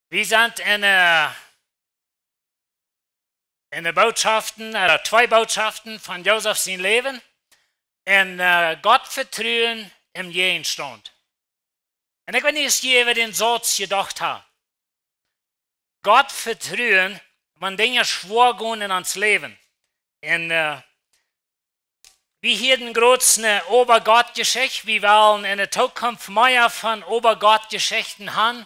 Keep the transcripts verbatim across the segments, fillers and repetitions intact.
Wie sent en, äh, en de Bootschoften, äh, twee Bootschoften von Josef sien Läwen. En, äh, Gott vetruen em Jäajenstaunt. Un ekj weet nich, aus jie äwa dän Sauz jedocht haben. Gott vetruen, wan Dinja schwoa gonen en ons Läwen. Un, äh, wie hieeden groots ne Oba-Gott-Jeschicht. Wie wellen en de Tookunft mea von Oba-Gott-Jeschichten haben.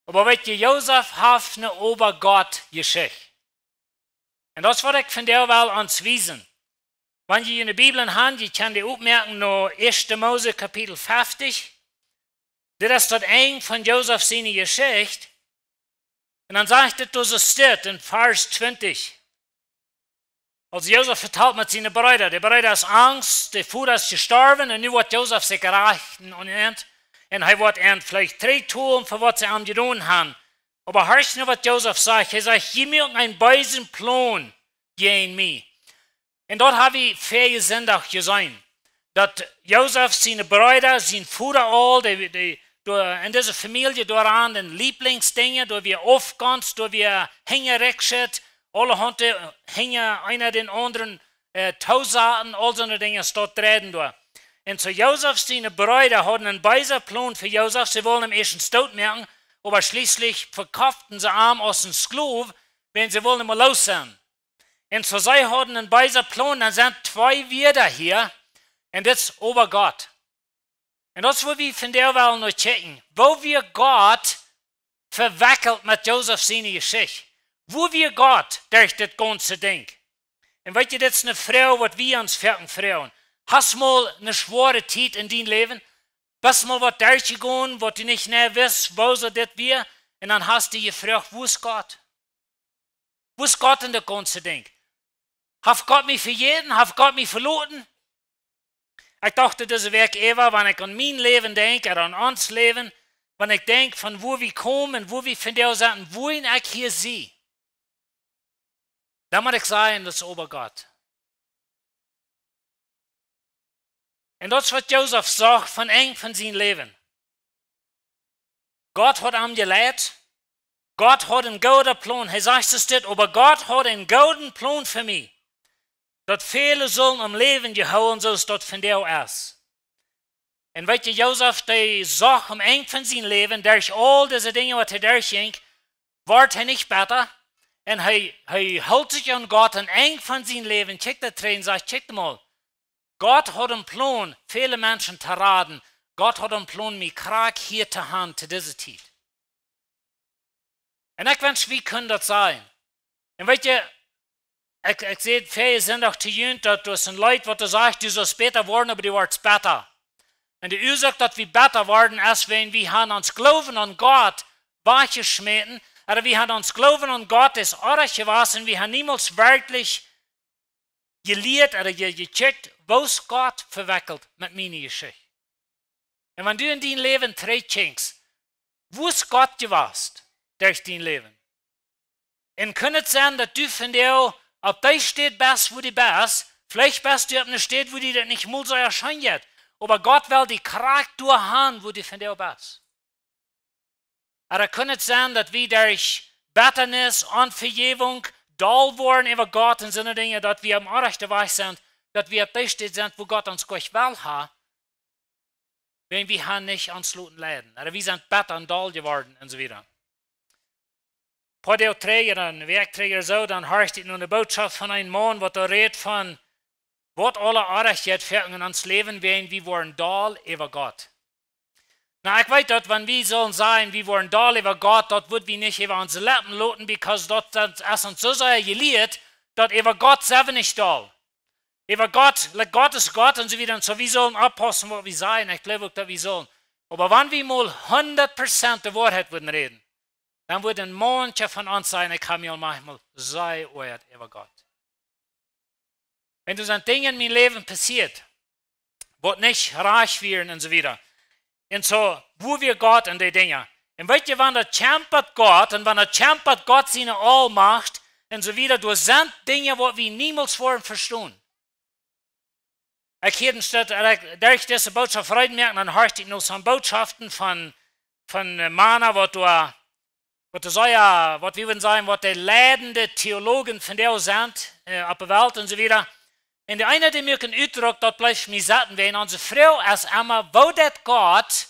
Oba weet jie, Josef haft ne Oba-Gott-Jeschicht. Un daut es waut ekj vondoag well ons wiesen. Wan jie june Bibeln haben, jie kjennen dee opmoaken no Ieeschte Mose Kapitel fefftich. Dit es daut Enj von Josef siene Jeschicht. Un dan sajcht et, doa soo steit en Varsch twintich. Aus Josef vetalt met siene Breeda. De Breeda es angst, de Voda es jestorwen un nu woat Josef sikj rechten aun an. Un hee woat an veleicht trigjtolen fa waut see am jedonen haben. Oba horcht nu, waut Josef sajcht. Hee sajcht: "Jie moaken eenen beesen Plon jäajen mie." Un daut hab wie väaje Sindach jeseenen. Daut Josef siene Breeda, sien Voda aul, dee, dee, doa, en dise Famielje, doa wieren Lieblingsdinja, doa wia Aufgonst, doa wia Hinjarecksche, aulahaunt Dinja, eena dän aundren, äh, toosaten, aul soone Dinja, daut dreid doa. Un soo Josef siene Breeda hauden eenen beesen Plon fa Josef. See wullen am ieescht doot moaken, oba schlieslich vekofften see am aus een Sklow, wiels see wullen am loos sennen. Un soo see hauden eenen beesen Plon, dan sent twee Wieed hia, un dit es Oba-Gott. Un daut es, wua wie vondoag wellen no kjikjen. Woo wia Gott vewekjelt met Josef siene Jeschicht? Woo wia Gott derch dit gaunze Dinkj? Un weet jie, dit es ne Froag, waut wie ons foaken froagen. Hast mol ne schwoare Tiet en dien Läwen? Best mol waut derchjegonen, waut du nich mea wist, woo soo dit wia? Un dan hast du jefroagt: "Wua es Gott? Wua es Gott en dit gaunze Dinkj? Haft Gott mie vejäten? Haft Gott mie veloten?" Ekj docht dise Wäakj äwa, wan ekj aun mien Läwen denkj, ooda aun ons Läwen, wan ekj denkj von wua wie komen, wua wie vondoag sent, wuarom ekj hia sie, dan mott ekj sajen, daut es Oba-Gott. Un daut es, waut Josef sach von Enj von sien Läwen. Gott haud am jeleit. Gott haud eenen gooden Plon. Hee sajcht es dit: "Oba Gott haud eenen gooden Plon fa mie, daut väle sullen om Läwen jehoolen, soo aus daut vondoag es." Un weet jie, Josef, dee sach aum Enj von sien Läwen, derch aul dise Dinja, waut hee derchjinkj, wort hee nich betta. Un hee, hee hilt sikj aun Gott. Aum Enj von sien Läwen kjikjt hee trigj un sajcht: "Kjikjt mol, Gott haud eenen Plon, väle Menschen to raden. Gott haud eenen Plon, mie krakjt hia to haben, to dise Tiet." Un ekj wensch, wie kunnen daut sajen. Un weet jie, ekj, ekj säd väaje Sindach to junt, daut doa es een Leet, waut doa sajcht: "Du sust bäta woaren, oba du woascht betta." Un de Uasoak, daut wie betta worden, es, wiels wie haben onsen Gloowen aun Gott wajchjeschmäten, ooda wie haben onsen Gloowen aun Gott, es oajch jewast, wie haben niemols werkjlich jelieet ooda je-, jekjikjt, woo es Gott vewekjelt met miene Jeschicht. Un wan du en dien Läwen trigjkjikjst, wua es Gott jewast derch dien Läwen? Un kaun et sennen, daut du vondoag opp dee Städ best, wua du best? Veleicht best du opp eene Städ, wua die daut nich mol soo erscheent, oba Gott well die krakjt doa haben, wua du vondoag best. Ooda kaun et sennen, daut wie derch Bettanis, Onvejäwunk, doll woaren äwa Gott un soone Dinja, daut wie aum rajchten Wajch sent, daut wie opp dee Städ sent, wua Gott ons goanich well haben, wiels wie haben nich ons loten leiden, ooda wie sent betta un doll jeworden un soo wieda. Poa Doag trigj, eene Wäakj trigj ooda soo, dan horcht ekj no eene Bootschoft von een Maun, waut doa rät von, waut aule Oajchheit foaken en ons Läwen, wiels wie woaren doll äwa Gott. Nu, ekj weet daut, wan wie sullen sajen, wie woaren doll äwa Gott, daut wudd wie nich äwa onse Leppen loten, because daut, daut es ons soo sea jelieet, daut äwa Gott sent wie nich doll. Äwa Gott, like, Gott es Gott un soo wieda un soo, wie sullen oppaussen, waut wie sajen. Ekj jleew uk, daut wie sullen. Oba wan wie mol hundat Prozent de Woarheit wudden räden, dan wudd een Mensch von ons sajen: "Ekj hab mie aul maunchmol sea jeoajat äwa Gott." Un doa sent Dinja en mien Läwen passieet, waut nich rajcht wieren un soo wieda. Un soo, wua wia Gott en dee Dinja? Un weet jie, wan daut kjampat Gott, un wan daut kjampat Gott siene Aulmacht un soo wieda, doa sent Dinja, waut wie niemols woaren vestonen. Ekj hia een Stekj, ekj, derch dise Bootschoft reed moaken, dan horcht ekj no soone Bootschoften von, von, äh, Mana, waut doa, waut de sea, waut wie wudden sajen, waut de leidende Theologen vondoag sent, äh, opp de Welt un soo wieda. Un de eena, dee mie een Utdruck, daut blift mie sitten, wäajen onse Froag es emma, woo deit Gott,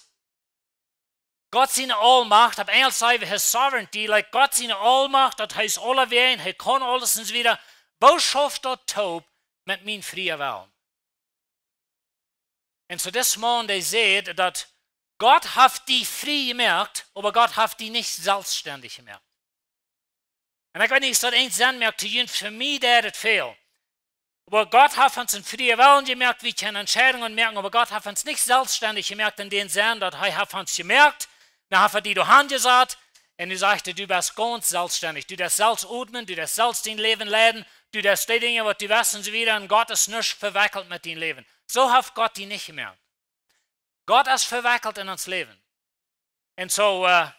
Gott siene Aulmacht, opp Enjelsch saj wie his sovereignty, like Gott siene Aulmacht, daut hee es aulawäajen, hee kaun aules un soo wieda. Woo schauft daut toop met mienen frieen Wellen? Un soo dis Maun, dee sajcht, daut Gott haft die frie jemoakt, oba Gott haft die nich selfststendich jemoakt. Un ekj weet nich, es daut eent Senn moakt to junt, fa mie deit et väl. Oba Gott haft ons een frieen Wellen jemoakt, wie kjennen Entscheidungen moaken, oba Gott haft ons nich selfststendich jemoakt en dän Senn, daut hee haft ons jemoakt, dan haft hee die doa han jesat, un nu sajcht hee, du best gaunz selfststendich. Du deist selfst odmen, du deist selfst dien Läwen leiden, du deist dee Dinja, waut du west un soo wieda, un Gott es nich vewekjelt met dien Läwen. Soo haft Gott die nich jemoakt. Gott es vewekjelt en ons Läwen. Un soo, äh,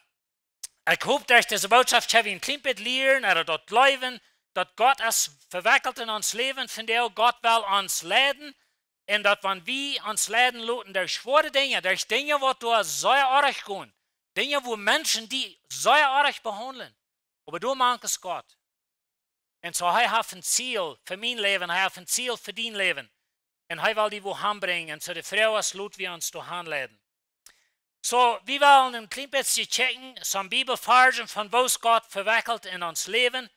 ekj hop, daut ekj dise Bootschoft ha wellen een kjlien bät lieren, ooda daut jleewen, daut Gott es vewekjelt en ons Läwen, vondoag Gott well ons leiden, un daut wan wie ons leiden loten derch schwoare Dinja, derch Dinja, waut doa sea oajch gonen, Dinja, wua Menschen die sea oajch behaundlen, oba doa mank es Gott. Un soo, hee haft een Ziel fa mien Läwen, hee haft een Ziel fa dien Läwen. Un hee well die wua han brinjen. Un soo, de Froag es, lot wie ons doa han leiden. Soo, wie wellen een kjlien bät checken, some Bibelvarzen von woo es Gott vewekjelt en ons Läwen.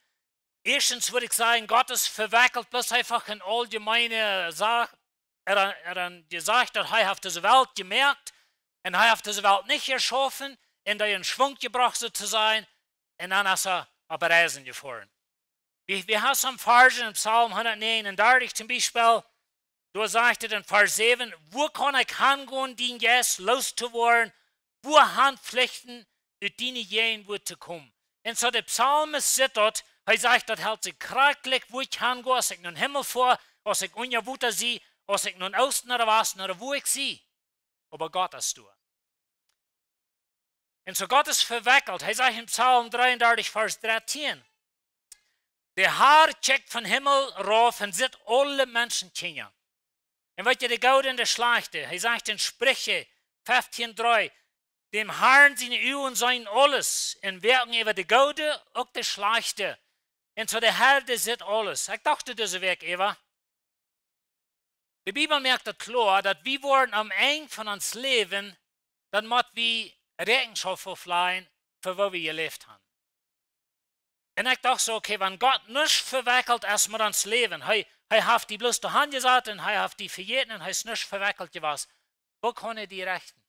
Ieeschtens wudd ekj sajen, Gott es vewekjelt, bloos eefach en auljemeene Sach, hee, hee jesajcht, daut hee haft dise Welt jemoakt, un hee haft dise Welt nich jeschaufen, un dee en Schwunk jebrocht, soo to sajen, un dan es hee opp Reisen jefoaren. Wie, wie haben some Varzen en Psalm hundatnäajenundartich toom Biespel, doa sajcht et en Varsch säwen: "Wua kaun ekj hangonen, dien Jeist loos to woaren? Wua han flichten, ut diene Jäajenwoat to komen?" Un soo de Psalmist sitt doa, hee sajcht, daut helt sikj krakjt jlikj, wua ekj hango, aus ekj nom Himmel foa, aus ekj unja Wota sie, aus ekj nom Oosten ooda Wasten ooda wua ekj sie. Oba Gott es doa. Un soo Gott es vewekjelt. Hee sajcht en Psalm dreeundartich, Varsch dartieen: "De Har kjikjt vom Himmel rauf un sitt aule Menschenkjinja." Un weet jie, de Goode un de Schlajchte. Hee sajcht en Spricha feftieen dree: "Däm Harn siene Uagen seenen aules, un woakjen äwa de Goode, uk de Schlajchte." Un soo de Har, dee sitt aules. Ekj docht dise Wäakj äwa, de Bibel moakt daut kloa, daut wie woaren aum Enj von ons Läwen, dan mott wie Räakjenschoft auflajen fa woo wie jeläft haben. Un ekj docht soo, okay, wan Gott nich vewekjelt es met ons Läwen, hee, hee haft die bloos doa han jesat un hee haft die vejäten un hee es nich vewekjelt jewast, woo kaun hee die rechten?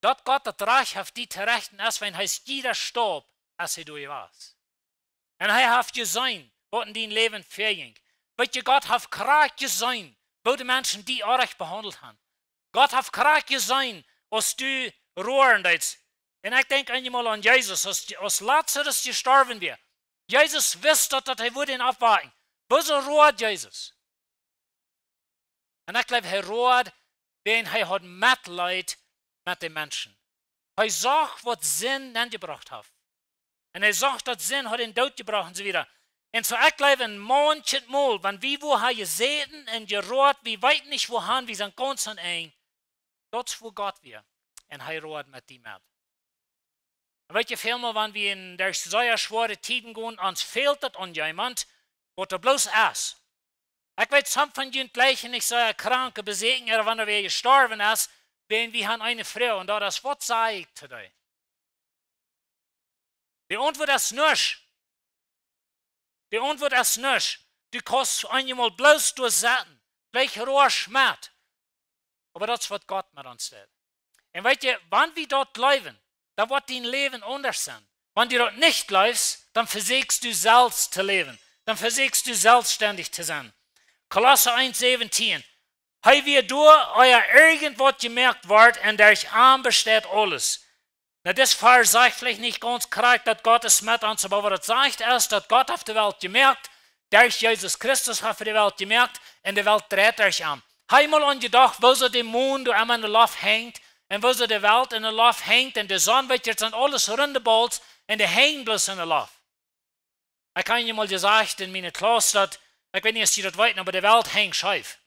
Daut Gott daut Rajcht haft, die to rechten, es, wiels hee es jieda Staup, aus hee doa wia. Un hee haft jeseenen, waut en dien Läwen väajinkj. Weet jie, Gott haft krakjt jeseenen, woo de Menschen die oajch behaundelt haben. Gott haft krakjt jeseenen, aus du roaren deetst. Un ekj denkj eenjemol aun Jesus, aus, aus Lazarus jestorwen wia. Jesus wist daut, daut hee wudd am oppwakjen. Wuarom road Jesus? Un ekj jleew, hee road, wiels hee haud Metleet met de Menschen. Hee sach, waut Sind nenjebrocht haft. Un hee sach, daut Sind haud dän Doot jebrocht un soo wieda. Un soo, ekj jleew, een Maun kjemt mol, wan wie wua haben jesäten un jeroat, wie weeten nich wuahan, wie sent gaunz aum Enj. Daut es wua Gott wia. Un hee road met die met. Un weet jie, välmol, wan wie en derch sea schwoare Tieden gonen, ons fält daut aun jemaunt, waut doa bloos es. Ekj weet, some von junt jlikjen nich sea Kranke besieekjen, ooda wan wäa jestorwen es, wiels wie haben eene Froag, un daut es: "Waut saj ekj to die?" De Auntwuat es nuscht. De Auntwuat es nuscht. Du kaust eenjemol bloos doa sitten, jlikj roa schmet. Oba daut es, waut Gott met ons deit. Un weet jie, wan wie daut jleewen, dan woat dien Läwen aundasch sennen. Wan du daut nich jleefst, dan vesieekjst du selfst to läwen. Dan vesieekjst du selfststendich to sennen. Kolossa eent säwentieen: "Hee wia doa, ea irjentwaut jemoakt wort, un derch am besteit aules." Nu, dis Varsch sajcht veleicht nich gaunz krakjt, daut Gott es met ons, oba waut et sajcht es, daut Gott haft de Welt jemoakt, derch Jesus Christus haft hee de Welt jemoakt, un de Welt dreit derch am. Hab jie mol aun jedocht, wuarom de Mon doa emma en de Loft henjt, un wuarom de Welt en de Loft henjt, un de Sonn, weet jie, daut sent aules runde Bauls, un dee henjen bloos en de Loft. Ekj hab eenjemol jesajcht en miene Klauss, daut, ekj weet nich, aus jie daut weeten, oba de Welt henjt scheef.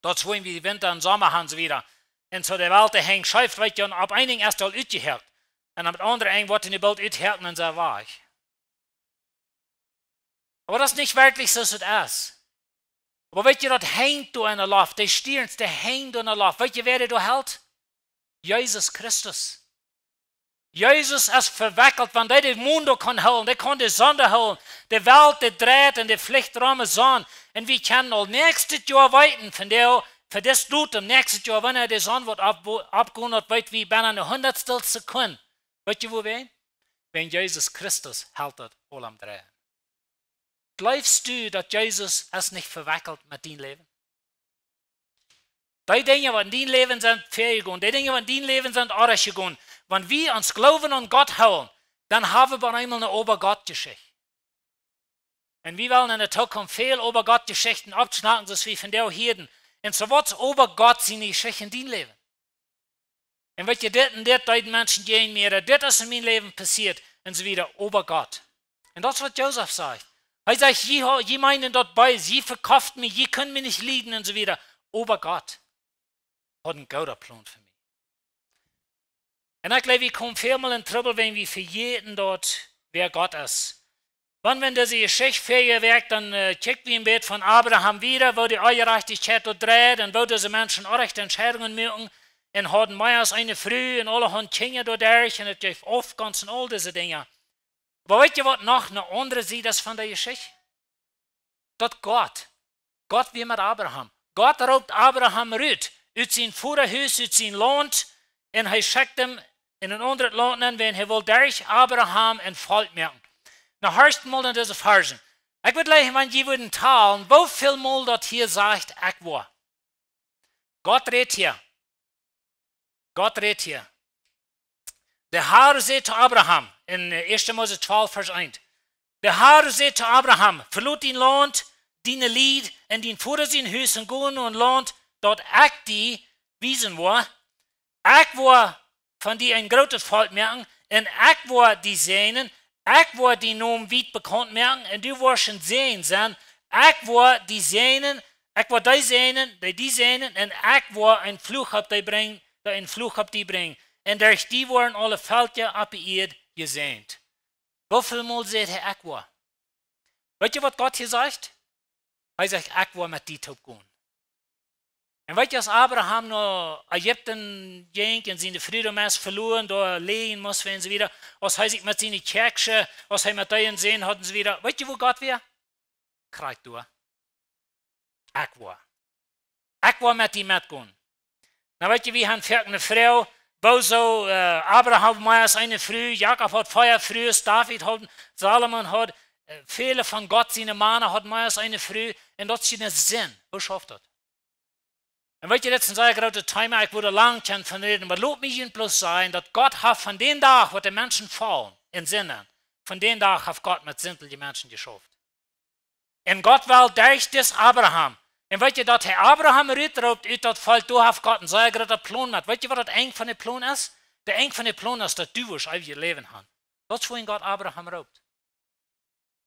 Daut es, woo wie Winta un Somma haben, soo wieda. Un soo de Welt, dee henjt scheef, weet jie, un opp een Enj es et aul utjehäakt. Un aum aundren Enj woat hee de Boot uthäakjen un sent wajch. Oba daut es nich werkjlich soo aus daut es. Oba weet jie, daut henjt doa enne Loft, de Stierns, dee henjen doa enne Loft. Weet jie, wäa dee doa helt? Jesus Christus. Jesus es vewekjelt, wan dee de Mond kaun hoolen, dee kaun de Sonn hoolen, de Welt, dee dreit un dee flicht rom de Sonn. Un wie kjennen aul näakjstet Joa weeten, von dee, fa dis Datum, näakjstet Joa, wanea de Sonn woat opp-, oppgonen, daut weet wie benne een Hundatstel Sekund. Weet jie wuarom? Wäajen Jesus Christus helt daut aul aum Dreien. Jleefst du, daut Jesus es nich vewekjelt met dien Läwen? Dee Dinja, waut en dien Läwen sent väajegonen, dee Dinja, waut en dien Läwen sent oajch jegonen, wan wie ons Gloowen aun Gott hoolen, dan hab wie bie eemol eene Oba-Gott-Jeschicht. Un wie wellen enne Tookunft väl Oba-Gott-Jeschichten oppschnacken, soo aus wie vondoag hieeden. Un soo waut es Oba-Gott siene Jeschicht en dien Läwen? Un weet jie, dit un dit deeden Menschen jäajen mie, dit es en mien Läwen passieet, un soo wieda, Oba Gott. Un daut es waut Josef sajcht. Hee sajcht: "Jie ha-, jie meenen daut bees, jie vekoften mie, jie kjennen mie nich lieden", un soo wieda. Oba Gott haud een gooden Plon fa mie. Un ekj jleew, wie komen väl mol en Trubbel, wan wie vejäten daut, wäa Gott es. Wan wie en dise Jeschicht väaje Wäakj, dan, äh, kjikj wie een bät von Abraham wieda, woo de Onjerajchtichkjeit doa dreid un woo dise Menschen onrajchte Entscheidungen muaken un hauden mea aus eene Fru un aule hauden Kjinja doaderch un et jeef Aufgonst un aul dise Dinja. Oba weet jie, waut noch eene aundre Sied es von de Jeschicht? Daut Gott, Gott wia met Abraham. Gott roopt Abraham rut, ut sien Vodahuus, ut sien Launt, un hee schekjt am en een aundret Launt nenn, wan hee well derch Abraham een Volkj moaken. Nu horcht mol no dise Varschen. Ekj wudd jleichen, wan jie wudden talen, woo väl mol daut hia sajcht: "Ekj woa." Gott rät hia. Gott rät hia. De Har säd to Abraham en, äh, Ieeschte Mose twalf, Varsch eent. De Har säd to Abraham: "Velot dien Launt, diene Lied un dien Voda sien Hus un go no een Launt, daut ekj die wiesen woa. Ekj woa von die een grootet Volkj moaken, un ekj woa die säajnen, ekj woa dien Nomen wiet bekaunt moaken, un du woascht een Säajen sennen. Ekj woa die säajnen, ekj woa dee säajnen, dee die säajnen, un ekj woa een Fluch opp die brinjen, dee een Fluch opp die brinjen. Un derch die woaren aule Velkja opp de Ieed jesäajent." Woo väl mol sajcht hee: "Ekj woa"? Weet jie, waut Gott hia sajcht? Hee sajcht: "Ekj woa met die toop gonen." Un weet jie, aus Abraham no Ägipten jinkj un siene Fru doa meist veloaren, doa läajen must un soo wieda, aus hee sikj met siene Kjäakjsche, aus hee met dee een Sän haud un soo wieda, weet jie, woo Gott wia? Krakjt doa. "Ekj woa. Ekj woa met die metgonen." Nu weet jie, wie haben foaken de Froag, wuarom, äh, Abraham mea aus eene Fru, Jakob haud vea Frues, David haud, Salomo haud, äh, väle von Gott siene Mana hauden mea aus eene Fru, un daut es een Senn. Woo schauft daut? Un weet jie, daut es een sea grootet Thema, ekj wudd lang kjennen von räden, oba lot mie junt bloos sajen, daut Gott haft von dän Dach, waut de Menschen faulen en Sinden, von dän Dach haft Gott met sintliche Menschen jeschauft. Un Gott well derch dis Abraham. Un weet jie, daut hee Abraham rutroopt ut daut Volkj, doa haft Gott een sea grooten Plon met. Weet jie, waut daut Enj von dän Plon es? Daut Enj von dän Plon es, daut du woascht eewjet Läwen haben. Daut es wuarom Gott Abraham roopt.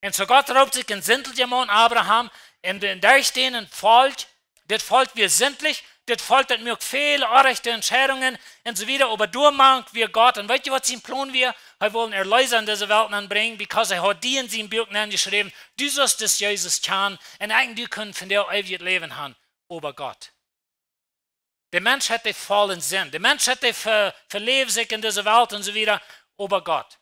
Un soo Gott roopt sikj een sintlicha Maun, Abraham, un de, derch dän een Volkj, dit Volkj wia sintlich, dit Volkj, daut muak väle onrajchte Entscheidungen un soo wieda, oba doamank wia Gott. Un weet jie, waut sien Plon wia? Hee wull een Erleesa en dise Welt nenn brinjen, because hee haud die en sien Buak nenn jeschräwen: "Du sust dis Jesus kjanen, un ekj un du kjennen von die eewjet Läwen haben." Oba Gott. De Menschheit, dee faul en Sind. De Menschheit, dee ve-, veläft sikj en dise Welt un soo wieda, oba Gott.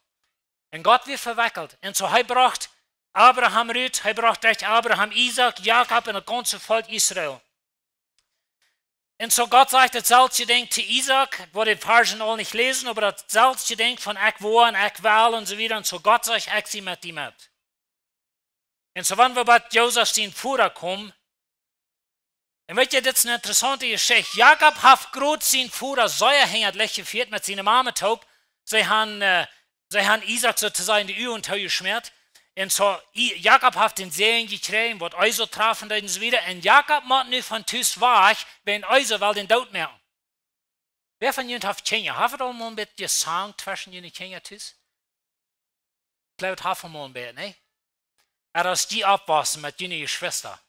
Un Gott wia vewekjelt. Un soo hee brocht Abraham rut, hee brocht derch Abraham Isaak, Jakob un daut gaunze Volkj Israel. Un soo Gott sajcht daut selwje Dinkj to Isaak, ekj woa de Varschen aul nich läsen, oba daut selwje Dinkj von "Ekj woa" un "Ekj well" un soo wieda. Un soo Gott sajcht: "Ekj sie met die met." Un soo wan wie bie Josef sien Voda komen, un weet jie, dit es eene interessaunte Jeschicht. Jakob haft groot sien Voda sea hinjat Licht jefieet met siene Mame toop. See haben, äh, see haben Isaak soo to sajen de Uagen toojeschmäat. Un soo, I-, Jakob haft dän Säajen jekjräajen, waut Esau trafen deed un soo wieda. Un Jakob mott nu von Tus wajch, wiels Esau well dän doot moaken. Wäa von junt haft Kjinja? Haft et aul mol een bät jesankt tweschen june Kjinja tus? Ekj jleew, et haft aul mol een bät, nä? Oba aus jie oppwossen met june Jeschwista,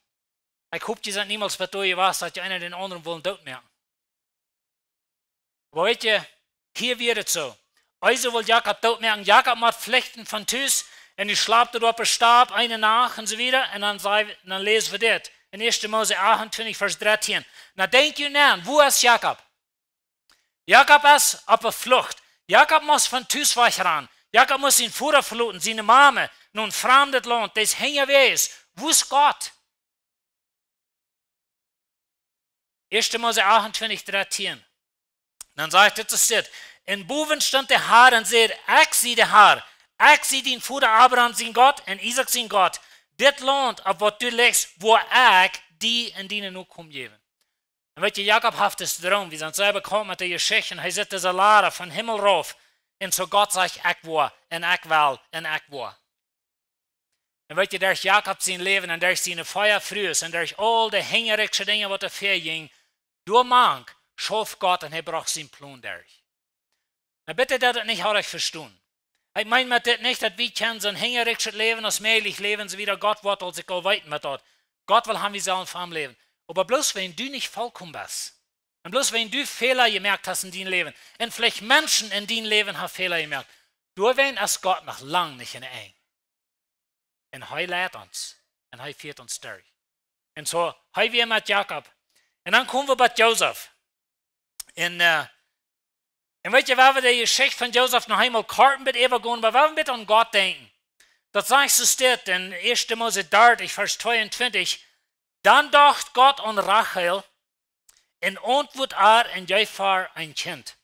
ekj hop, jie sent niemols bat doa jewast, daut jie eena dän aundren wullen doot moaken. Oba weet jie, hia wia et soo. Esau wull Jakob dootmoaken. Jakob mott flichten von Tus. Un hee schlapt doa opp de Stap, eene Nacht un soo wieda. Un dan, dan läsen wie dit. En ieeschte Mose achtuntwintich, Varsch dartieen. Na, denkj junt no, wua es Jakob? Jakob es opp de Flucht. Jakob mott von Tus wajchgonen. Jakob mott sienen Voda veloten, siene Mame, no een framdet Launt. Dee es unjawäajes. Wua es Gott? Ieeschte Mose achtuntwintich dartieen. Dan sajcht et, dit es dit. Un bowen stunt de Har un säd: Ekj sie de Har. Ekj sie dien Voda Abraham sien Gott un Isaak sien Gott. Dit Launt, opp waut du lichst, woa ekj die un diene Nokomen jäwen. Un weet jie, Jakob haft disen Droom, wie sent sea bekaunt met de Jeschicht, un hee sitt dise Lada von Himmel rauf. Un soo Gott sajcht: Ekj woa, un ekj well, un ekj woa. Un weet jie, derch Jakob sien Läwen un derch siene vea Frues un derch aul de hinjariksche Dinja, waut doa väajinjen, doa mank schauft Gott un hee brocht sienen Plon derch. Na, bitte, daut daut nich haud ekj vestonen. Ekj meen met dit nich, daut wie kjennen soon hinjarikschet Läwen aus mäajlich läwen, soo aus Gott woat aul sikj aul weeten met daut. Gott well haben, wie sellen fa am läwen. Oba bloos, wan du nich vollkomen best, un bloos, wan du Fäla jemoakt hast en dien Läwen, un veleicht Menschen en dien Läwen haben Fäla jemoakt, doawäajen es Gott noch lang nich en Enj. Un hee leit ons. Un hee fieet ons derch. Un soo, hee wia met Jakob. Un dan komen wie bie Josef. Un, äh, un weet jie, wan wie de Jeschicht von Josef noch eemol kort een bät äwagonen, oba wan wie een bät aun Gott denkjen, daut sajcht soo dit en ieeschte Mose dartich, Varsch tweeuntwintich: Dan docht Gott aun Rachel un auntwuad äa un jeef äa een Kjint.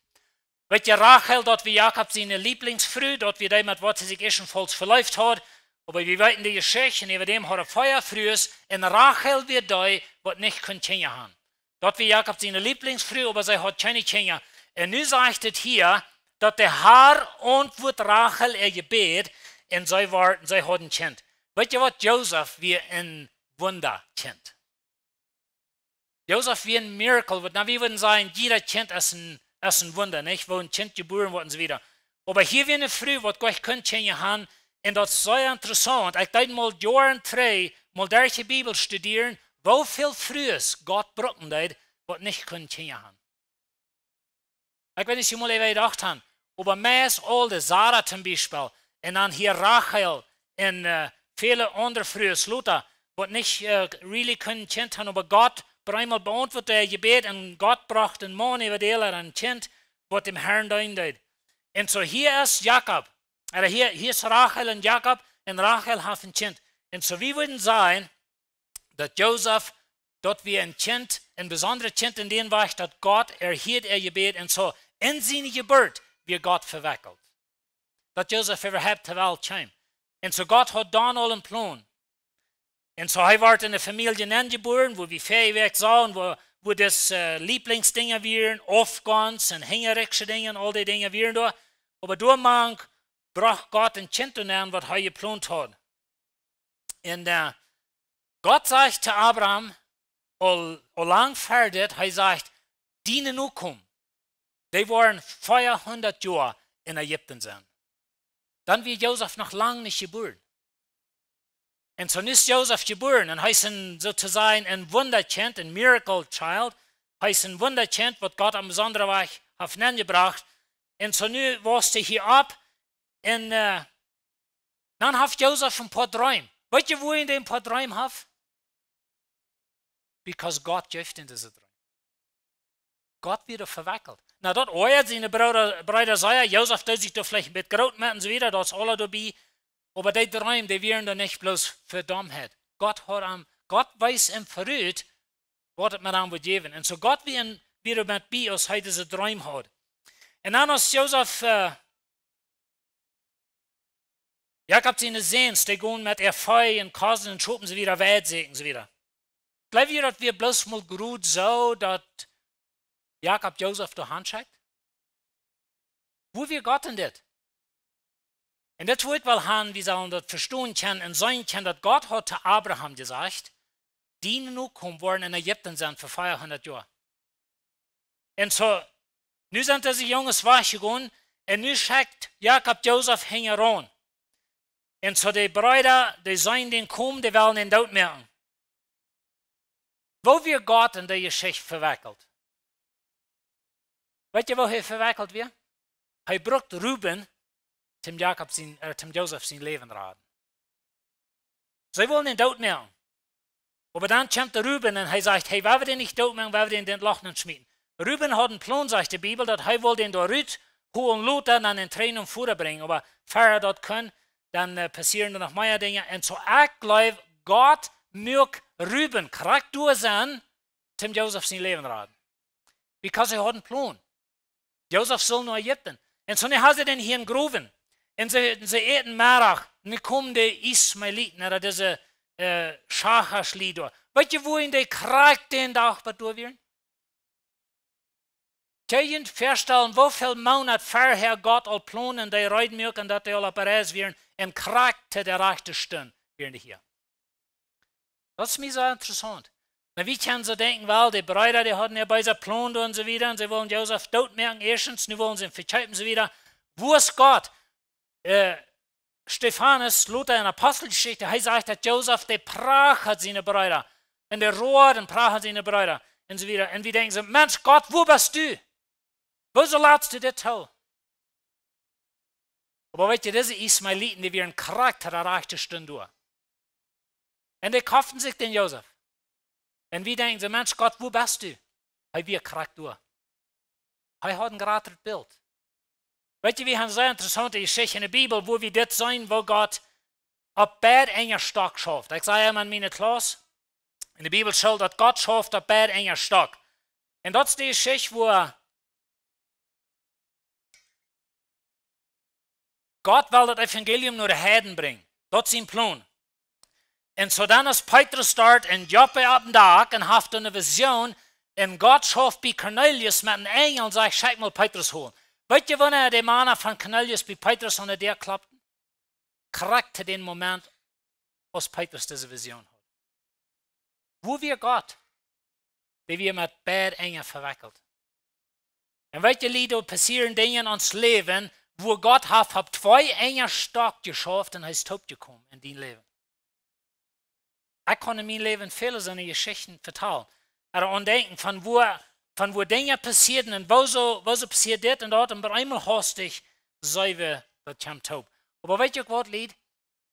Weet jie, Rachel, daut wia Jakob siene Lieblingsfru, daut wia dee, met waut hee sikj ieescht en Fauls veleeft haud. Oba wie weeten de Jeschicht, un äwa däm haud hee vea Frues, un Rachel wia dee, waut nich kunn Kjinja haben. Daut wia Jakob siene Lieblingsfru, oba see haud kjeene Kjinja. Un nu sajcht et hia, daut de Har auntwuad Rachel äa Jebäd, un see wort, un see haud een Kjint. Weet jie waut, Josef wia een Wundakjint. Josef wia een Miracle, waut, na, wie wudden sajen, jieda Kjint es een, es een Wunda, nich? Woo een Kjint jebuaren woat un soo wieda. Oba hia wia eene Fru, waut Gott kunn Kjinja haben, un daut es sea interessaunt. Ekj deed mol Joaren trigj, mol derch de Bibel studieren, woo väl Frues Gott brucken deed, waut nich kunnen Kjinja haben. Ekj weet nich, aus jie mol äwa jedocht haben, oba meist aul de Sara toom Biespel, un dan hia Rachel, un, äh, väle aundre Frues, Lotta, waut nich, äh, really kunnen Kjint haben, oba Gott, opp eemol beauntwuad äa Jebäd, un Gott brocht een Maun äwa äa, een Kjint, waut däm Harn deenen deed. Un soo hia es Jakob, ooda hia, hia es Rachel un Jakob, un Rachel haft een Kjint. Un soo wie wudden sajen, daut Josef, daut wia een Kjint, een besondret Kjint en dän Wajch, daut Gott erhieed äa Jebäd, un soo en siene Jeburt wia Gott vewekjelt. Daut Josef äwahaupt to Welt kjeem. Un soo Gott haud dan aul een Plon. Un soo hee wort en eene Famielje nenjebuaren, wua wie väl Wäakj sagen, wua, wua dise, äh, Lieblingsdinja wieren, Aufgonst un hinjariksche Dinja un aul dee Dinja wieren doa. Oba doa mank brocht Gott een Kjint nenn, waut hee jeplont haud. Un, äh, Gott sajcht to Abraham, aul, aul lang ver dit, hee sajcht: Diene Nokomen, dee woaren veahundat Joa en Ägipten sennen. Dan wia Josef noch lang nich jebuaren. Un soo nu es Josef jebuaren, un hee es een, soo to sajen, een Wundakjint, een miracle child. Hee es een Wundakjint, waut Gott opp een besondren Wajch haft nenjebrocht. Un soo nu wost hee hia opp, un, äh, dan haft Josef een poa Dreem. Weet jie, wuarom hee een poa Dreem haft? Because Gott jeef am dise Dreem. Gott wia doa vewekjelt. Na, daut oajat siene Breeda, Breeda sea, Josef deed sikj doa veleicht een bät groot moaken un soo wieda, daut es aules doabie. Oba dee Dreem, dee wieren doa nich bloos fa Domheit. Gott haud am, Gott wees am verut, waut et met am wudd jäwen. Un soo Gott wia, wia doa met bie, aus hee dise Dreem haud. Un dan aus Josef, äh, Jakob siene Säns, dee gonen met äa Vee un Kosen un Schopen un soo wieda, Weit säkjen un soo wieda. Jleew jie, daut wia bloos mol goot soo, daut Jakob Josef doa han schekjt? Wua wia Gott en dit? Un dit wudd ekj well han, wie sellen daut vestonen kjennen un seenen kjennen, daut Gott haud to Abraham jesajcht: Diene Nokomen woaren en Ägipten sennen fa veahundat Joa. Un soo, nu sent dise Junges wajchjegonen un nu schekjt Jakob Josef hinjaraun. Un soo de Breeda, dee seenen dän komen, dee wellen dän doot moaken. Woo wia Gott en dee Jeschicht vewekjelt? Weet jie, woo hee vewekjelt wia? Hee brukt Reuben, toom Jakob sien, äh, toom Josef sien Läwen raden. See wullen am doot moaken. Oba dan kjemt de Reuben un hee sajcht: "Hey, wie woaren dän nich doot moaken, wie woaren dän en daut Loch nenschmieten." Reuben haud een Plon, sajcht de Bibel, daut hee wull dän doa rut hoolen, lota dan en Tränen un Fuda brinjen. Oba ea hee daut kunn, dan, äh, passieren doa noch mea Dinja. Un soo, ekj jleew, Gott muak Reuben krakjt doa sennen, toom Josef sien Läwen raden. Because hee haud een Plon. Josef sull no Ägipten. Un soo, nu hauden see dän hia em Growen. Un see, see äten Meddach. Un dan kjeemen de Ismaeliten, ooda dise, äh, Schachaschlied doa. Weet jie, woo dee krakjt dän Dach bat doa wieren? Kjenn jie junt väastalen, woo väl Moonat verhäa Gott aul Plonen, dee reed muak, daut dee aul opp Reis wieren, un krakjt to de rajchte Stund wieren dee hia? Daut es mie soo interessaunt. Nu, wie kjennen soo denkjen, well, de Breeda, dee hauden een beesen Plon doa un soo wieda, un see wullen Josef doot moaken, ieeschtens, nu wullen see am vekjeepen un soo wieda. Wua es Gott? Äh, Stefanus, lota en Aposteljeschicht, hee sajcht, daut Josef, dee prachat siene Breeda. Un dee roat un prachat siene Breeda. Un soo wieda. Un wie denkjen soo: "Mensch, Gott, wua best du? Wuarom latst du dit too?" Oba weet jie, dise Ismaeliten, dee wieren krakjt to de rajchte Stund doa. Un dee koften sikj dän Josef. Un wie denkjen soo: "Mensch, Gott, wua best du?" Hee wia krakjt doa. Hee haud een jratret Bilt. Weet jie, wie haben soo eene interessaunte Jeschicht en de Bibel, wua wie dit seenen, woo Gott opp beid Enj stoakj schauft. Ekj säd emma en miene Klauss, en de Bibelschool, daut Gott schauft opp beid Enj stoakj. Un daut es de Jeschicht, wua Gott well daut Evangelium no de Heiden brinjen. Daut es sien Plon. Un soo dan es Petrus doa en Joppe opp een Dak un haft eene Vision. Un Gott schauft bie Kornelius met een Enjel un sajcht: "Schekj mol Petrus holen." Weet jie, wanea de Mana von Kornelius bie Petrus aun de Däa kloppten? Krakjt to dän Moment, aus Petrus dise Vision haud. Wua wia Gott? Dee wia met beid Enj vewekjelt. Un weet jie, Lied, doa passieren Dinja en ons Läwen, wua Gott haft opp twee Enj stoakj jeschauft un hee es toopjekomen en dien Läwen. Ekj kaun en mien Läwen väle soone Jeschichten vetalen. Ooda aun denkjen von wua, von wua Dinja passieeden un wuarom, wuarom passieed dit un daut un opp eemol haustich seenen wie, daut kjemt toop. Oba weet jie uk waut, Lied?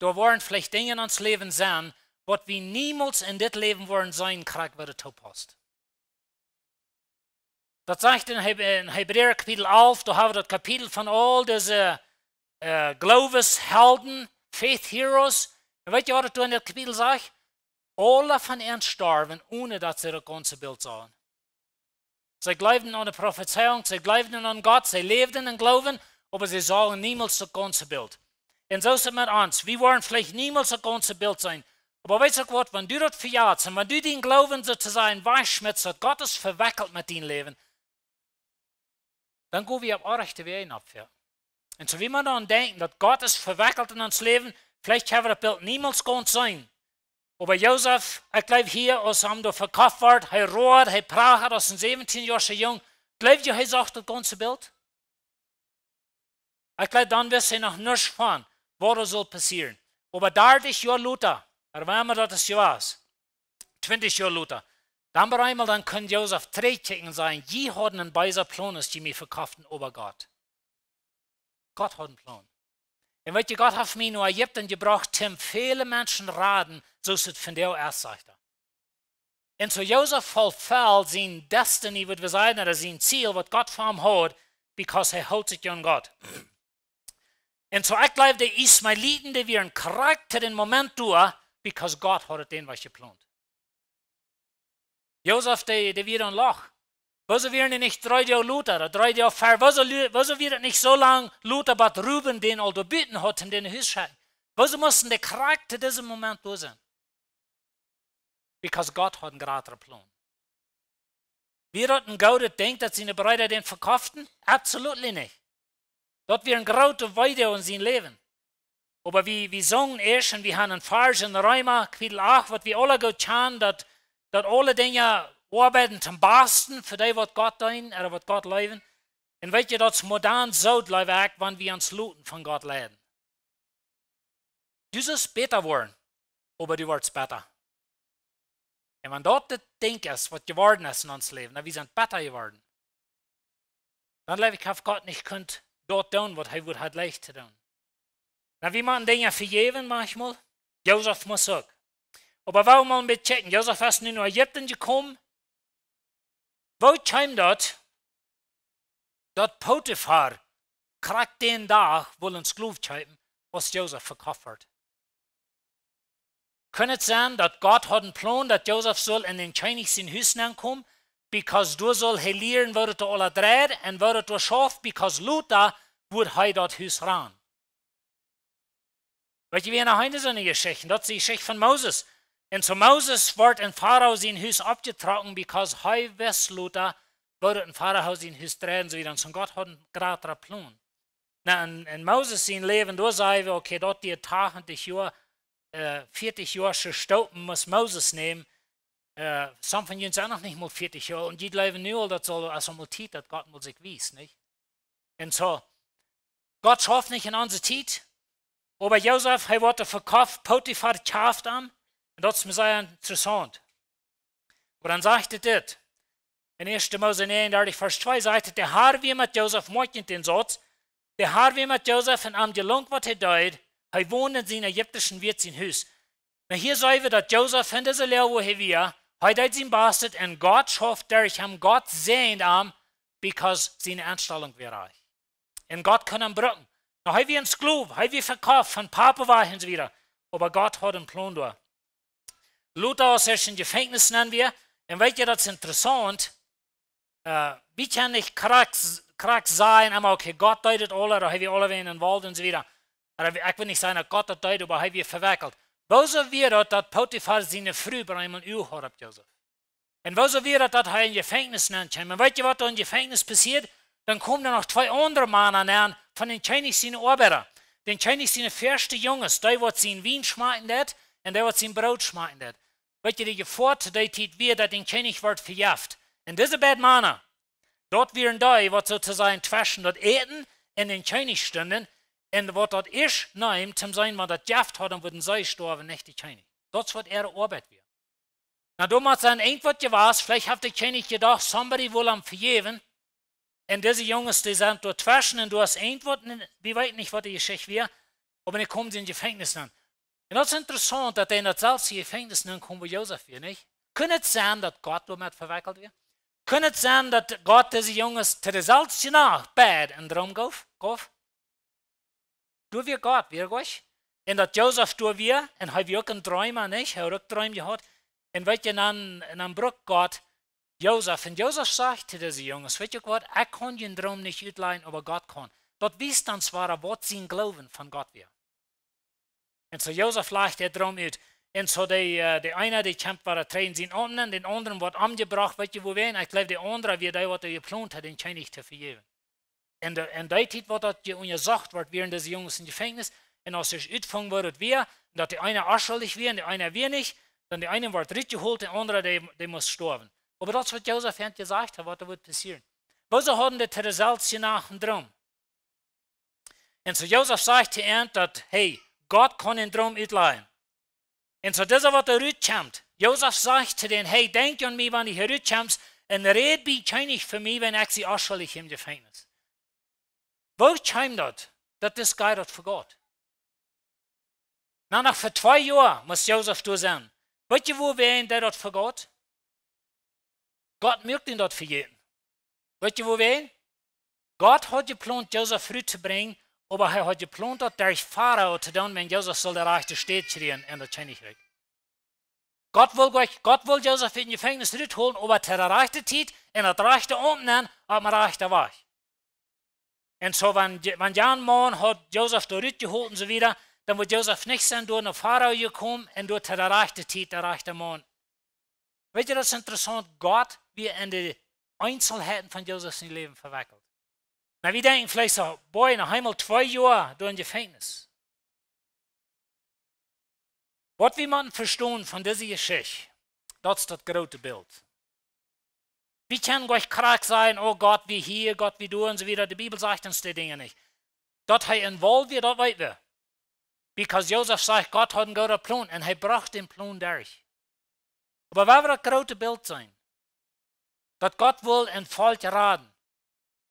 Doa woaren veleicht Dinja en ons Läwen sennen, waut wie niemols en dit Läwen woaren seenen, krakjt woo daut toopasst. Daut sajcht en Heb-, en Hebräa Kapitel alf, doa haben wie daut Kapitel von aul dise, äh, Glooweshelden, Faith Heroes. Un weet jie, waut et doa en daut Kapitel sajcht? Aule von an storwen, onen daut see daut gaunze Bilt sagen. See jleewden aun de Profezeiunk, see jleewden aun Gott, see läwden em Gloowen, oba see sagen niemols daut gaunze Bilt. Un soo es et met ons. Wie woaren veleicht niemols daut gaunze Bilt seenen. Oba weetst uk waut, wan du daut vejatst un wan du dän Gloowen soo to sajen wajchschmietst, daut Gott es vewekjelt met dien Läwen, dan go wie opp orrajchte Wäaj opp, jo. Un soo wie wie dan denkjen, daut Gott es vewekjelt en ons Läwen, veleicht haben wie daut Bilt niemols gaunz seenen. Oba Josef, ekj jleew hia, aus hee doa vekoft wort, hee roat, hee prachat aus een säwentieenjoascha Jung. Jleew jie, hee sach daut gaunze Bilt? Ekj jleew, dan wist hee noch nuscht von, waut doa sull passieren. Oba dartich Joa lota, ooda wanea daut es jewast, twintich Joa lota, dan opp eemol, dan kunn Josef trigjkjikjen un sajen: "Jie hauden een beesen Plon, aus jie mie vekoften, oba Gott." Gott haud een Plon. Un weetst du, Gott haft mie no Ägipten jebrocht, toom väle Menschen raden, soo aus et vondoag es, sajcht hee. Un soo Josef fulfilled sien destiny, waut wie sajen, ooda sien Ziel, waut Gott fa am haud, because hee hilt sikj aun Gott. Un soo, ekj jleew, de Ismaeliten, dee wieren krakjt to dän Moment doa, because Gott haud et dän waut jeplont. Josef, dee, dee wia en Loch. Wuarom wieren dee nich dree Joa lota, ooda dree Joa ver-, wuarom lu-, wuarom wia et nich soo lang lota, bat Reuben dän aul doa buten haud, om dän no Hus schekjen? Wuarom musten dee krakjt to disen Moment doa sennen? Because Gott haud een jratren Plon. Wia daut een goodet Dinkj, daut siene Breeda dän vekoften? Absolutely nich. Daut wia een grootet Weedoag en sien Läwen. Oba wie, wie sungen ieescht un wie haben een Varsch en Reema, Kapitel acht, waut wie aule goot kjanen, daut, daut aule Dinja oabeiden toom Basten fa dee, waut Gott deenen, ooda waut Gott leewen. Un weetst du, daut es mau dan soo, jleew ekj, wan wie ons loten von Gott leiden. Du sust bäta woaren, oba du woascht bäta. Un wan daut daut Dinkj es, waut jeworden es en ons Läwen, daut wie sent bäta jeworden, dan jleew ekj, haft Gott nich kunt daut doonen, waut hee wudd haud leicht to doonen. Na, wie motten Dinja vejäwen, manchmol. Josef must uk. Oba wie wellen mol een bät checken. Josef es nu no Ägipten jekomen. Woo kjeem daut, daut Potifar krakjt dän Dach wull een Sklow kjeepen, aus Josef vekoft wort? Kunn et sennen, daut Gott haud een Plon, daut Josef sull en dän Kjennich sien Hus nenkomen, because doa sull hee lieren, woo daut doa aules dreit un woo daut doa schauft, because lota wudd hee daut Hus rannen. Weet jie, wie en de Heine soone Jeschichten, daut es de Jeschicht von Moses. Un soo Moses wort en Farao sien Hus oppjetrocken, because hee wist lota, woo daut en Farao sien Hus dreit un soo wieda. Un soo Gott haud een jratren Plon. Na, en, en Moses sien Läwen, doa saj wie, okay, daut dee tachentich Joa, äh, vieetich Joa soo Stopen must Moses nämen. Äh, some von junt sent noch nich mol vieetich Joa, un jie jleewen nu aul, daut saul, es aul mol Tiet, daut Gott mol sikj wiest, nich? Un soo, Gott schauft nich en onse Tiet, oba Josef, hee woat vekoft, Potifar kjaft am, un daut es mie sea interessaunt. Oba dan sajcht et dit. En ieeschte Mose näajenundartich, Varsch twee sajcht et: De Har wia met Josef, moakjt junt dän Sauz, de Har wia met Josef un am jelunk waut hee deed, hee wond en sien ägiptischen Wieet sien Hus. Na, hia seene wie, daut Josef en dise Loag, wua hee wia, hee deed sien Bastet un Gott schauft derch am, Gott säajend am, because siene Enstalunk wia rajcht. Un Gott kunn am brucken. Na, hee wia een Sklow, hee wia vekoft von Papa wajch un soo wieda. Oba Gott haud een Plon doa. Lota, aus hee en Jefenkjnis nenn wia, un weet jie, daut es interessaunt, äh, wie kjennen nich krakjt, krakjt sajen, emma, okay, Gott deed et aul, ooda hee wia aulewäajen envolved un soo wieda. Ooda wie, ekj well nich sajen, daut Gott daut deed, oba hee wia vewekjelt. Wuarom wia daut, daut Potifar siene Fru bie am een Uag haud opp Josef? Un wuarom wia daut, daut hee en Jefenkjnis nenn kjeem? Un weet jie, waut doa en Jefenkjnis passieed? Dan kjeemen doa noch twee aundre Mana nenn von dän Kjennich siene Oabeida. Dän Kjennich siene veaste Junges, dee waut sien Wien schmakjen deed un dee waut sien Broot schmakjen deed. Weet jie, de Jefoa to dee Tiet wia, daut dän Kjennich wort vejeft. Un dise beid Mana, daut wieren dee, waut soo to sajen tweschen daut Äten un dän Kjennich stunden, un waut daut ieescht neemen, toom seenen, wan daut Jeft haud, dan wudden see stoawen, nich de Kjennich. Daut es waut äare Oabeit wia. Na, doa mott sennen irjentwaut jewast, veleicht haft de Kjennich jedocht, somebody well am vejäwen. Un dise Junges, dee sent doa tweschen un doa es irjentwaut, un wie weeten nich, waut de Jeschicht wia, oba dan kjeemen see en Jefenkjnis nenn. Un daut es interessaunt, daut dee en daut selwje Jefenkjnis nenn kjeemen, wua Josef wia, nich? Kunn et sennen, daut Gott doamet vewekjelt wia? Kunn et sennen, daut Gott dise Junges to de selwje Nacht beid een Droom jeef? Jeef? Doa wia Gott, wia Gott. Un daut Josef doa wia, un hee wia uk een Dreema, nich? Hee haud uk Dreem jehaut. Un weet jie, dan, un dan bruck Gott Josef. Un Josef sajcht to dise Junges: Weet jie waut, ekj kaun dän Droom nich utlajen, oba Gott kaun. Daut wiest dan wada, waut sien Gloowen von Gott wia. Un soo Josef lajcht dän Droom ut. Un soo de, äh, de eena, dee kjemt wada trigj en sien Amt nenn, dän aundren woat omjebrocht, weet jie wuawäajen? Ekj jleew, de aundra wia dee, waut doa jeplont haud, dän Kjennich to vejäwen. Un de, en dee Tiet, waut daut je-, unjasocht wort, wieren dise Junges en Jefenkjnis. Un aus see utfungen, woo daut wia, un daut de eena onschuldich wia un de eena wia nich, dan de eena wort rutjehoolt, de aundra, dee, dee must stoawen. Oba daut es, waut Josef an jesajcht haud, waut doa wudd passieren. Wuarom hauden dee to de selwje Nacht een Droom? Un soo Josef sajcht to an, daut, hey, Gott kaun dän Droom utlajen. Un soo dise, waut doa rutkjemt, Josef sajcht to dän: Hey, denkj aun mie, wan du hia rutkjemst, un räd biem Kjennich fa mie, wan ekj sie onschuldich em Jefenkjnis. Woo kjeem daut, daut dis guy daut vejeft? Na, noch fa twee Joa must Josef doa sennen. Weet jie, wuawäajen dee daut vejeft? Gott muak am daut vejäten. Weet jie wuawäajen? Gott haud jeplont, Josef rut to brinjen, oba hee haud jeplont, daut derch Farao to doonen, wan Josef sull de rajchte Städ kjrieen en daut Kjennichrikj. Gott wull, Gott wull Josef ut daut Jefenkjnis ruthoolen, oba to de rajchte Tiet, en daut rajchte Amt nenn, opp dän rajchten Wajch. Un soo, wan, wan jan Maun haud Josef doa rutjehoolt un soo wieda, dan wudd Josef nich sennen doa no Farao jekomen un doa to de rajchte Tiet de rajchte Maun. Weet jie, daut es interessaunt, Gott wia en de Eenselheiten von Josef sien Läwen vewekjelt. Na, wie denkjen veleicht soo, boy, noch eemol twee Joa doa em Jefenkjnis. Waut wie motten vestonen von dise Jeschicht, daut es daut groote Bilt. Wie kjennen nich krakjt sajen: Oh, Gott wia hia, Gott wia doa un soo wieda. De Bibel sajcht ons dee Dinja nich. Daut hee involved wia, daut weet wie. Because Josef sajcht, Gott haud een gooden Plon un hee brocht dän Plon derch. Oba wie wellen daut groote Bilt seenen, daut Gott wull een Volkj raden.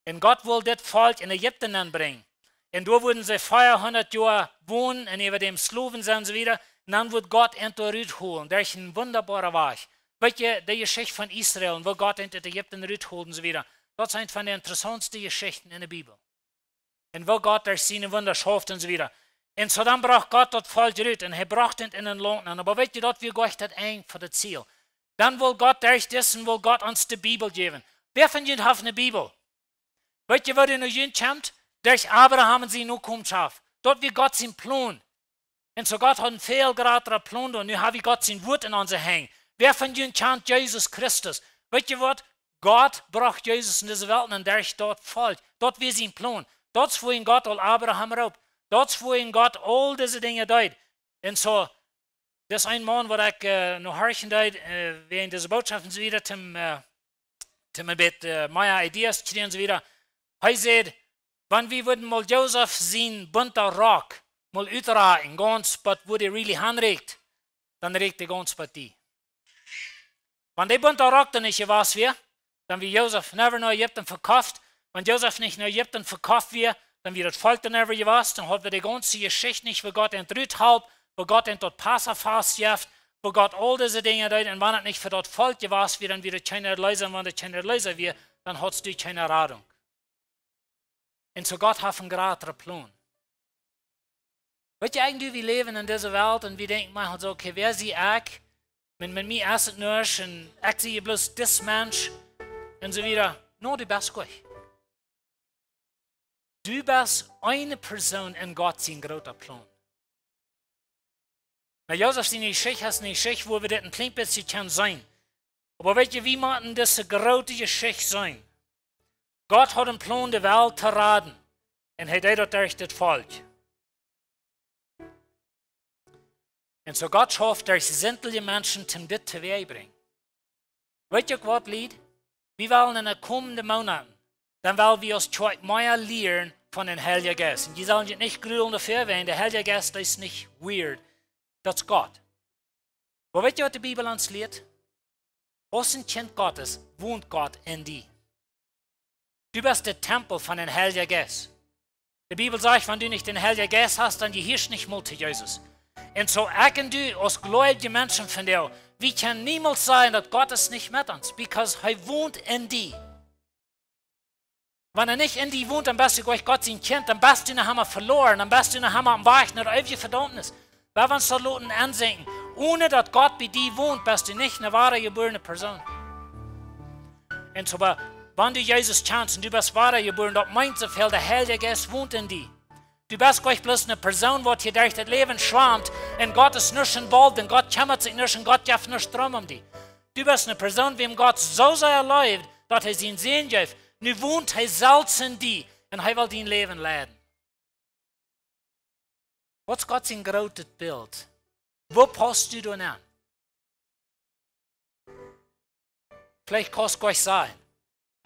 Un Gott wull dit Volkj en Ägipten nenbrinjen. Un doa wudden see veahundat Joa wonen un äwa däm Sklowen sennen un soo wieda. Un dan wudd Gott an doa rutholen, derch een wundaboaren Wajch. Weet jie, de Jeschicht von Israel un woo Gott an ut Ägipten ruthold un soo wieda. Daut es eene von de interessaunste Jeschichten en de Bibel. Un woo Gott derch siene Wunda schauft un soo wieda. Un soo dan brocht Gott daut Volkj rut un hee brocht an en een Launt nenn. Oba weet jie, daut wia nich daut Enj von daut Ziel. Dan wull Gott derch disen, wull Gott ons de Bibel jäwen. Wäa von junt haft eene Bibel? Weet jie, woo dee no junt kjemt? Derch Abraham un siene Nokomen. Daut wia Gott sien Plon. Un soo Gott haud een väl jratren Plon doa. Nu ha wie Gott sien Wuat en onse Henj. Wäa von junt kjant Jesus Christus? Weet jie waut? Gott brocht Jesus en dise Welt un derch daut Volkj. Daut wia sien Plon. Daut es wuarom Gott aul Abraham roopt. Daut es wuarom Gott aul dise Dinja deed. Un soo, daut es een Maun waut ekj, äh, no horchen deed, äh, wäajen dise Bootschoft un soo wieda, toom, äh, toom een bät, äh, mea Ideas kjrieen un soo wieda. Hee säd, wan wie wudden mol Josef sien bunta Rock mol utrakjen, gaunz bat wua dee really hanrakjt, dan rakjt dee gaunz bat die. Wan dee bunta Rock doa nich jewast wia, dan wia Josef never no Ägipten vekoft. Wan Josef nich no Ägipten vekoft wia, dan wia daut Volkj doa never jewast. Dan haud wie de gaunze Jeschicht nich, woo Gott an rutholp, woo Gott an daut Passafast jeft, woo Gott aul dise Dinja deed. Un wan et nich fa daut Volkj jewast wia, dan wia et kjeen Erleesa. Un wan et kjeen Erleesa wia, dan haudst du kjeene Radunk. Un soo Gott haft een jratren Plon. Weet jie, eejentlich, wie läwen en dise Welt un wie denkjen mau soo, okay, wäa sie ekj? Met, met mie es et nuscht un ekj sie bloos dis Mensch un soo wieda. No, du best nich. Du best eene Persoon en Gott sien groota Plon. Nu, Josef siene Jeschicht es eene Jeschicht, wua wie dit een kjlien bät kjennen seenen. Oba weet jie, wie motten dise groote Jeschicht seenen? Gott haud een Plon, de Welt to raden. Un hee deed daut derch dit Volkj. Un soo Gott schauft derch sintelje Menschen, om dit to wajchbrinjen. Weet jie uk waut, Lied? Wie wellen en de komende Moonaten, dan well wie aus Kjoakj mea lieren von dän Heiljen Jeist. Un jie sellen junt nich grulen doafäa, wiels de Heilje Jeist es nich weird. Daut es Gott. Oba weet jie, waut de Bibel ons lieet? Aus een Kjint Gottes wont Gott en die. Du best de Tempel von dän Heiljen Jeist. De Bibel sajcht, wan du nich dän Heiljen Jeist hast, dan jehieescht nich mol to Jesus. Un soo ekj un du, aus jleewje Menschen von die, wie kjennen niemols sajen, daut Gott es nich met ons, because hee wont en die. Wan hee nich en die wont, dan best du nich Gott sien Kjint, dan best du noch emma veloaren, dan best du noch emma oppem Wajch no de eewje Vedaumnis. Wie wellen ons daut loten ensenkjen. Onen daut Gott bie die wont, best du nich eene woare jebuarne Persoon. Un soo, oba wan du Jesus kjanst un du best woare jebuaren, daut meent soo väl, de Heilje Jeist wont en die. Du best nich bloos eene Persoon, waut hia derch daut Läwen schwamt un Gott es nuscht em Bilt un Gott kjemmat sikj nuscht un Gott jeft nuscht drom om die. Du best eene Persoon, wäm Gott soo sea leeft, daut hee sienen Sän jeef. Nu wont hee selfst en die un hee well dien Läwen leiden. Waut es Gott sien grootet Bilt? Wua paust du dan aun? Veleicht kaust du nich sajen.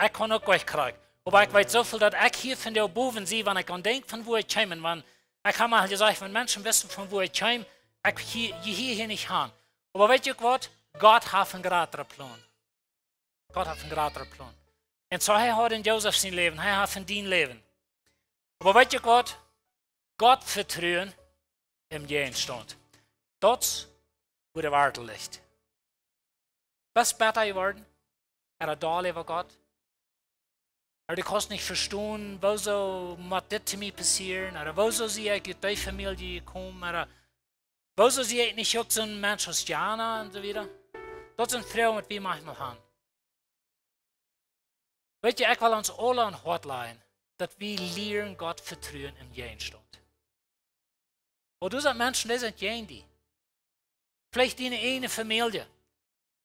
Ekj kaun uk nich krakjt. Oba ekj weet soo väl, daut ekj hia von doa bowen sie, wan ekj aun denkj, von wua ekj kjeem. Un wan, ekj hab mol jesajcht, wan Menschen wisten, von wua ekj kjeem, ekj hia, hia, hia nich han. Oba weet jie uk waut? Gott haft een jratren Plon. Gott haft een jratren Plon. Un soo, hee haud en Josef sien Läwen, hee haft en dien Läwen. Oba weet jie uk waut? Gott vetruen em Jäajenstaunt. Daut es, wua de Wortel licht. Best betta jeworden? Ooda doll äwa Gott? Ooda du kaust nich vestonen, wuarom mott dit to mie passieren? Ooda wuarom sie ekj ut dee Famielje jekomen? Ooda wuarom sie ekj nich uk soon Mensch aus jana un soo wieda? Daut sent Froagen, waut wie maunchmol han. Weet jie, ekj well ons aule aun daut Hoat lajen, daut wie lieren Gott vetruen em Jäajenstaunt. Oba doa sent Menschen, dee sent jäajen die. Veleicht diene ieejne Famielje.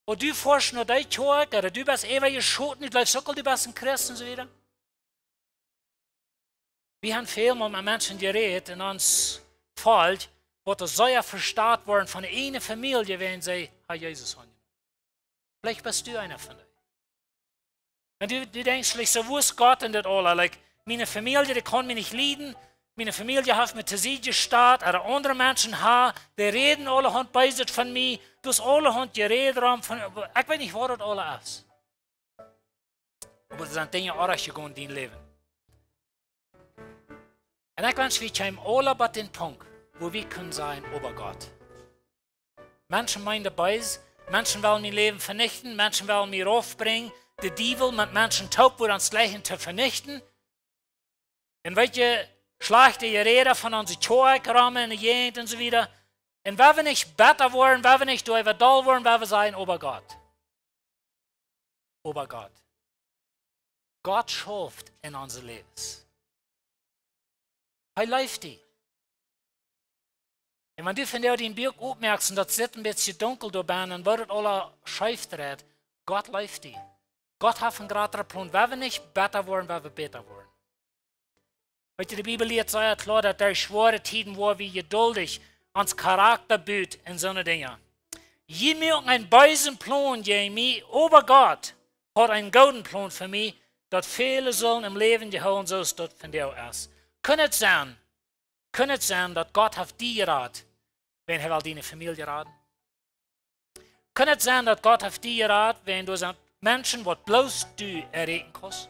Oba du foascht no dee Kjoakj, ooda du best äwa jeschoten, du jleefst uk aul, du best een Christ un soo wieda. Wie han väl mol met Menschen jerät en ons Volkj, waut doa sea vestalt worden von de ieejne Famielje, wan see Jesus aunjenomen. Veleicht best du eena von dee. Un du, du denkjst veleicht soo, wua es Gott en dit aula? Like, miene Famielje, dee kaun mie nich lieden. Miene Famielje haft mie to Sied jestalt. Ooda aundre Menschen, ha, dee räden aulahaunt Beeset von mie. Doa es aulahaunt Jeräd rom von, ekj weet nich, waut daut aula es. Oba doa sent Dinja oajch jegonen en dien Läwen. Un ekj wensch, wie kjeemen aula bat dän Punkt, wua wie kjennen sajen: "Oba Gott." Menschen meenen daut bees, Menschen wellen mien Läwen venichten, Menschen wellen mie raufbrinjen, de Diewel met Menschen toop woat ons jleichen to venichten. Un weet jie, schlajchte Jeräda von onse Kjoakj rom enne Jäajent un soo wieda. Un wan wie nich betta woaren, wan wie nich doaräwa doll woaren, wan wie sajen: "Oba Gott." Oba Gott. Gott schauft en onse Läwes. Hee leeft die. Un wan du vondoag dien Buak opmoakst un daut sitt een bät dunkel doa bennen un woat daut aula scheef dreien, Gott leeft die. Gott haft een jratren Plon. Wan wie nich betta woaren, wan wie bäta woaren. Weet jie, de Bibel lieet sea kloa, daut derch schwoare Tieden woa wie jeduldich, ons Charakta buen un soone Dinja. Jie muaken een beesen Plon jäajen mie, oba Gott haft een gooden Plon fa mie, daut väle sullen em Läwen jehoolen, soo aus daut vondoag es. Kaun et sennen, kaun et sennen, daut Gott haft die jerat, wan hee well diene Famielje raden? Kaun et sennen, daut Gott haft die jerat, wan doa sent Menschen, waut bloos du erreichen kaust?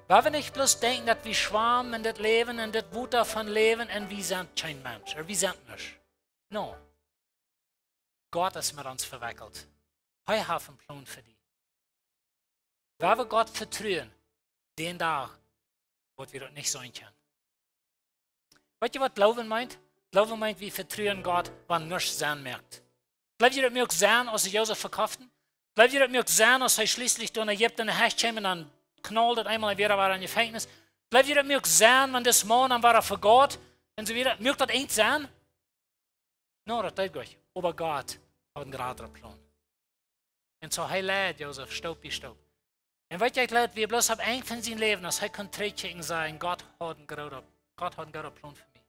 Wan wie nich bloos denkjen, daut wie schwamen en dit Läwen, en dit Wota von Läwen, un wie sent kjeen Mensch, ooda wie sent nuscht. No. Gott es met ons vewekjelt. Hee haft een Plon fa die. Wan wie Gott vetruen, dän Dach, woa wie daut nich seenen kjennen. Weet jie, waut Gloowen meent? Gloowen meent, wie vetruen Gott, wan nuscht Senn moakt. Jleew jie, daut muak Senn, aus see Josef vekofften? Jleew jie, daut muak Senn, aus hee schlieslich doa en Ägipten en de Hecht kjeem un dan knauld daut eemol un wada wia hee em Jefenkjnis? Jleew jie, daut muak Senn, wan dis Maun am wada vegaut un soo wieda? Muak daut eent Senn? No, daut deed nich. Oba Gott haud een jratren Plon. Un soo hee leid Josef Stoop bie Stoop. Un weet jie, ekj jleew, wie bloos opp Enj von sien Läwen, aus hee kunn trigjkjikjen un sajen: "Gott haud een jrooten, Gott haud een jrooten Plon fa mie."